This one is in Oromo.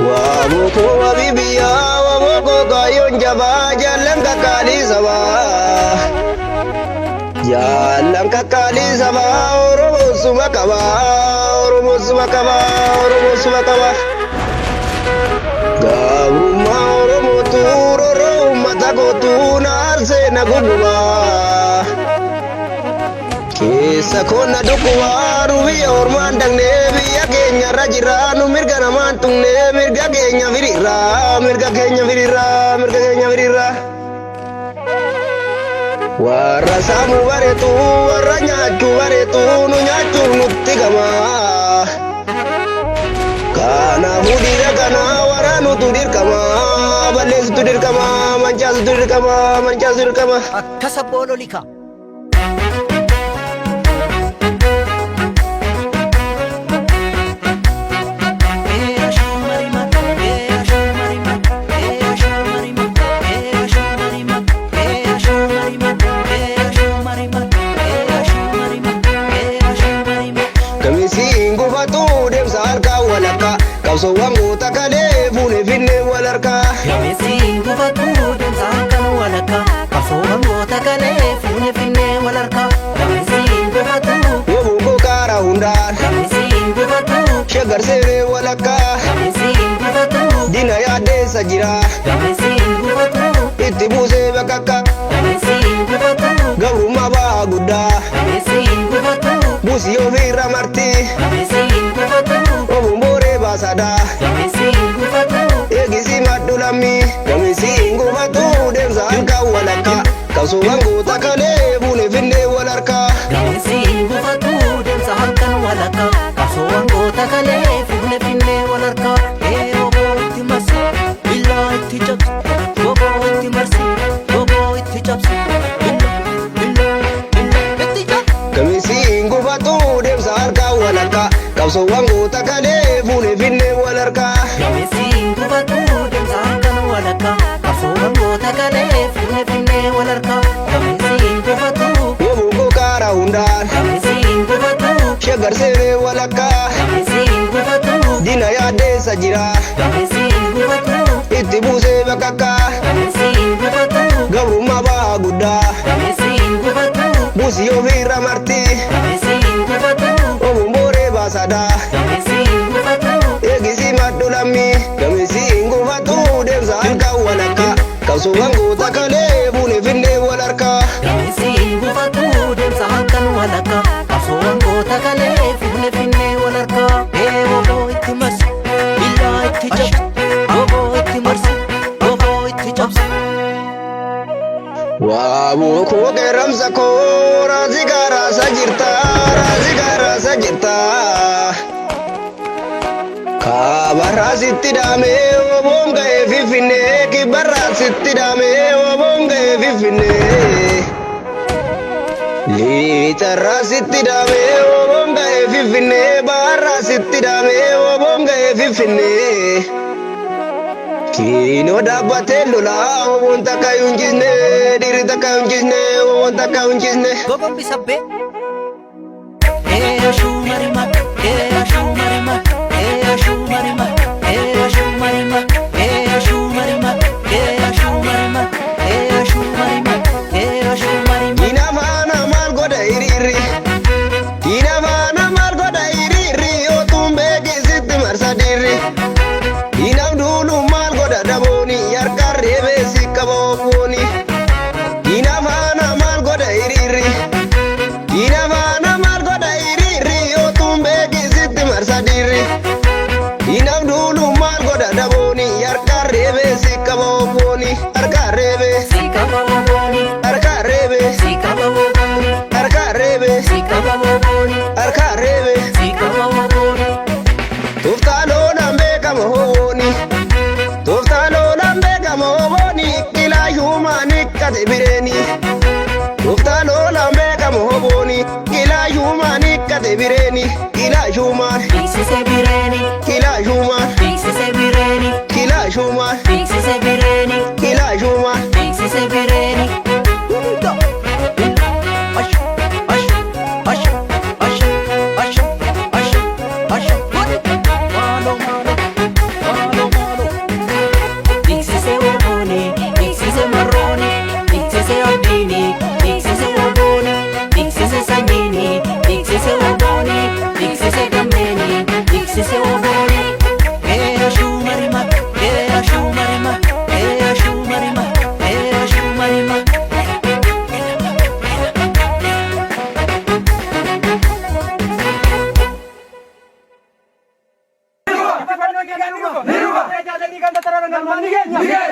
Waaboo wabii biyyaa waaboo koo kaayyoon jabaa jaallan kakkaalii sabaa. Jaallan kakkaalii sabaa Oromoo suma qabaa Oromoo suma qabaa Oromoo suma qabaa. Gabrummaa Oromootu roorroo uummata kootu na aarsee na gugubaa. Keessa koo na dhukkubaa nu biyya ormaan dhaqnee biyya keenya irra jirra nu mirga namaan tuqnee mirga keenya firiirraa mirga keenya firiirraa mirga keenya firiirraa. Warra saamuu bareetu warra nyaachuu bareetu nu nyaachuuf nutti gamaa. Kanaafuu dhiira kana waraanutu dirqama balleessitu dirqama mancaasutu dirqama mancaasutu dirqama. Akka sabboololika. Gamisiin gufatu deemsa harkaa walakkaa qabsoowwan goota kalee fuunee finnee wal harkaa. Gamisiin gufatu deemsa harkaan walakkaa qabsoowwan goota kalee fuunee finnee wal harkaa. Gamisiin gufatu. Wobuukoo kaara hundaan Gamisiin gufatu. shaggar seenee walakkaa Gamisiin gufatu. dina yaaddeessa jira Gamisiin gufatu. itti buusee bakakka Gamisiin gufatu. gabrummaa ba'aa guddaa Gamisiin gufatu. buusii ofiirra marti Gamisiin gufatu. obuun booree baasadaa Gamisiin gufatu. eegisii maddu lammii gamisiin gufatu deemsa harkaa walakkaa qabsoowwan goota kalee fuunee finnee wal harkaa. Gamisiin gufatu deemsa halkan walakkaa qabsoowwan goota kalee fuunee finnee wal harkaa. Ee oboo itti marsi billaa itti cabsi oboo itti marsi oboo itti cabsi billaa billaa billaa itti cabsi. Gamisiin gufatu deemsa harkaa walakkaa qabsoowwan goota kalee fuunee finnee wal harkaa. Gamisiin gufatu deemsa halkan walakkaa qabsoowwan goota kalee fuunee finnee wal harkaa. Gamisiin gufatu. Wobuukoo kaara hundaan Gamisiin gufatu. shaggar seenee walakkaa Gamisiin gufatu. dina yaaddeessa jira Gamisiin gufatu. itti buusee bakakkaa Gamisiin gufatu. gabrummaa ba'aa guddaa Gamisiin gufatu. buusii ofiirra marti Gamisiin gufatu. obuun booree baasadaa Gamisiin gufatu. eegisii maddu lammii gamisiin gufatu deemsa harkaa walakkaa qabsoowwan goota kalee fuunee finnee wal harkaa. Gamisiin gufatu deemsa halkan walakkaa qabsoowwan goota kalee fuunee finnee wal harkaa. Ee oboo itti marsi billaa itti cabsi oboo itti marsi oboo itti cabsi. Waaboo koo qeerramsa koo raasii gaaraasa jirta raasii gaaraasa jirta. Kaabarraa sitti daamee oboon ga'ee finfinnee kibbarraa sitti daamee oboon ga'ee finfinnee. Liixarraa sitti daamee oboon ga'ee finfinnee baharraa sitti daamee oboon ga'ee finfinnee. Kiinoo dhaabbatee lolaa oboon takka hin jisne dhiirri takka hin jisne oboon takka hin jisne. Gogombisa bee. Ee ashuu marima ee ashuu marima ee ashuu marima ee ashuu marima ee ashuu marima ee ashuu marima ee ashuu marima ee ashuu marima. Diina faana maal godha hiriirri? Diina faana maal godha hiriirri? Otuun beekisitti marsa dhiirri. Diinaaf duulu maal godha dabooni? Harkaan reebee si qaba obbooni. Diina faana maal godha hiriirri? Diina faana maal godha hiriirri? Otuun beekisitti marsa dhiirri. Diinaaf duulu maal godha dabooni? Harkaan reebee si qaba obbooni. Harkaan reebee. Si qaba wobooni. Harkaan reebee. Si qaba wobooni. Harkaan reebee. Si qaba wobooni. Harkaan reebee. Si qaba wobooni. Tooftaa lolaan beekama hobooni. Tooftaa lolaan beekama hobooni. Kilaayumaa niqqate bireeni. Tooftaa lolaan beekama hobooni. Kilaayumaa niqqate bireeni. Kilaayumaan. Beeksise bireeni. Kilaayumaan. Beeksise bireeni. Kilaayumaan. Beeksise bireeni. Kilaayumaan. Beeksise bireeni. Ash ash ash ash ash ash ash. Abdiini.